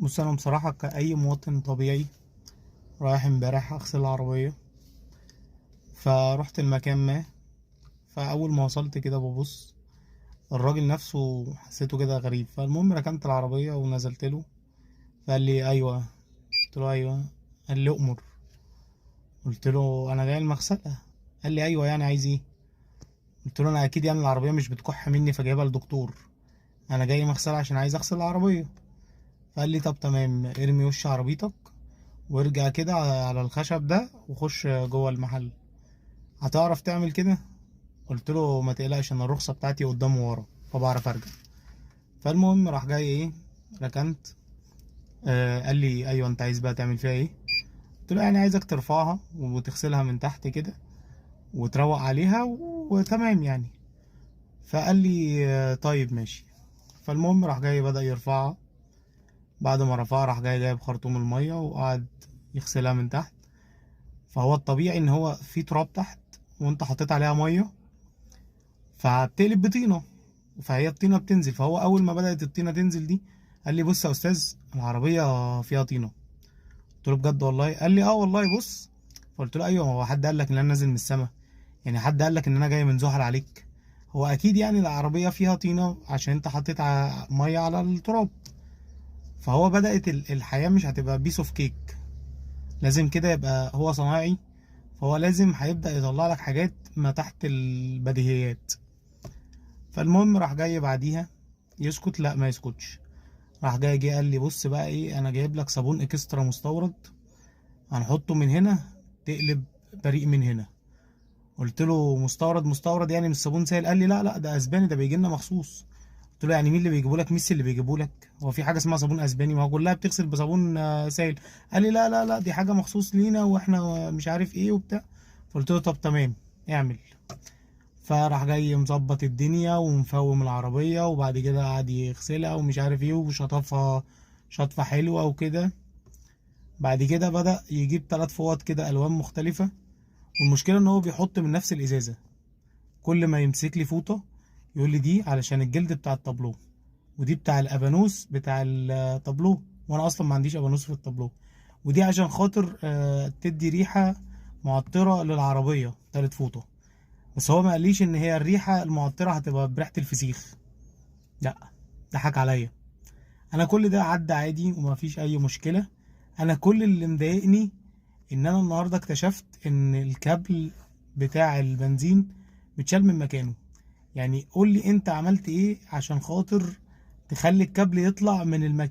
بص، انا بصراحة كأي مواطن طبيعي رايح امبارح اغسل العربية، فروحت المكان ما. فاول ما وصلت كده ببص الراجل نفسه حسيته كده غريب. فالمهم ركنت العربية ونزلت له، فقال لي ايوه. قلت له ايوه. قال لي اؤمر. قلت له انا جاي المغسلة. قال لي ايوه، يعني عايز ايه؟ قلت له انا اكيد يعني العربية مش بتكح مني فجايبها للدكتور، انا جاي مغسلة عشان عايز اغسل العربية. فقال لي طب تمام، ارمي وش عربيتك وارجع كده على الخشب ده وخش جوه المحل، هتعرف تعمل كده؟ قلت له ما تقلقش، انا الرخصة بتاعتي قدام وورا فبعرف ارجع. فالمهم راح جاي ايه، ركنت. قال لي ايوه، انت عايز بقى تعمل فيها ايه؟ قلت له يعني عايزك ترفعها وتغسلها من تحت كده وتروق عليها وتمام يعني. فقال لي طيب ماشي. فالمهم راح جاي بدأ يرفعها. بعد ما رفعها راح جاي جايب خرطوم المية وقعد يغسلها من تحت. فهو الطبيعي ان هو في تراب تحت وانت حطيت عليها مية فبتقلب بطينه، فهي الطينه بتنزل. فهو اول ما بدات الطينه تنزل دي قال لي بص يا استاذ، العربية فيها طينه. قلت له بجد والله؟ قال لي اه والله بص. فقلت له ايوه، هو حد قال لك ان انا نازل من السما؟ يعني حد قال لك ان انا جاي من زحل عليك؟ هو اكيد يعني العربية فيها طينه عشان انت حطيت مية على التراب. فهو بدات الحياة مش هتبقى piece of cake، لازم كده يبقى هو صناعي، فهو لازم هيبدأ يطلع لك حاجات ما تحت البديهيات. فالمهم راح جاي بعديها يسكت؟ لا ما يسكتش. راح جاي جه قال لي بص بقى ايه، انا جايب لك صابون اكسترا مستورد، هنحطه من هنا تقلب بريق من هنا. قلت له مستورد؟ مستورد يعني مش صابون سائل؟ قال لي لا لا، ده اسباني، ده بيجي لنا مخصوص. قلت له يعني مين اللي بيجيبه لك؟ ميسي اللي بيجيبه لك؟ هو في حاجة اسمها صابون اسباني؟ ما هو كلها بتغسل بصابون سائل. قال لي لا لا لا، دي حاجة مخصوص لينا واحنا مش عارف ايه وبتاع. فقلت له طب تمام، اعمل. فراح جاي مظبط الدنيا ومفوم العربية، وبعد كده قعد يغسلها ومش عارف ايه وشطفها شطفة حلوة وكده. بعد كده بدأ يجيب 3 فوط كده ألوان مختلفة، والمشكلة ان هو بيحط من نفس الإزازة. كل ما يمسك لي فوطة يقول لي دي علشان الجلد بتاع التابلو، ودي بتاع الأبانوس بتاع التابلو، وانا اصلا ما عنديش أبانوس في التابلو، ودي عشان خاطر تدي ريحة معطرة للعربية، تالت فوطة. بس هو ما قاليش ان هي الريحة المعطرة هتبقى بريحة الفسيخ، لا ضحك عليا. انا كل ده عدى عادي وما فيش اي مشكلة. انا كل اللي مضايقني ان انا النهاردة اكتشفت ان الكابل بتاع البنزين متشال من مكانه. يعني قول لي انت عملت ايه عشان خاطر تخلي الكابل يطلع من المكان؟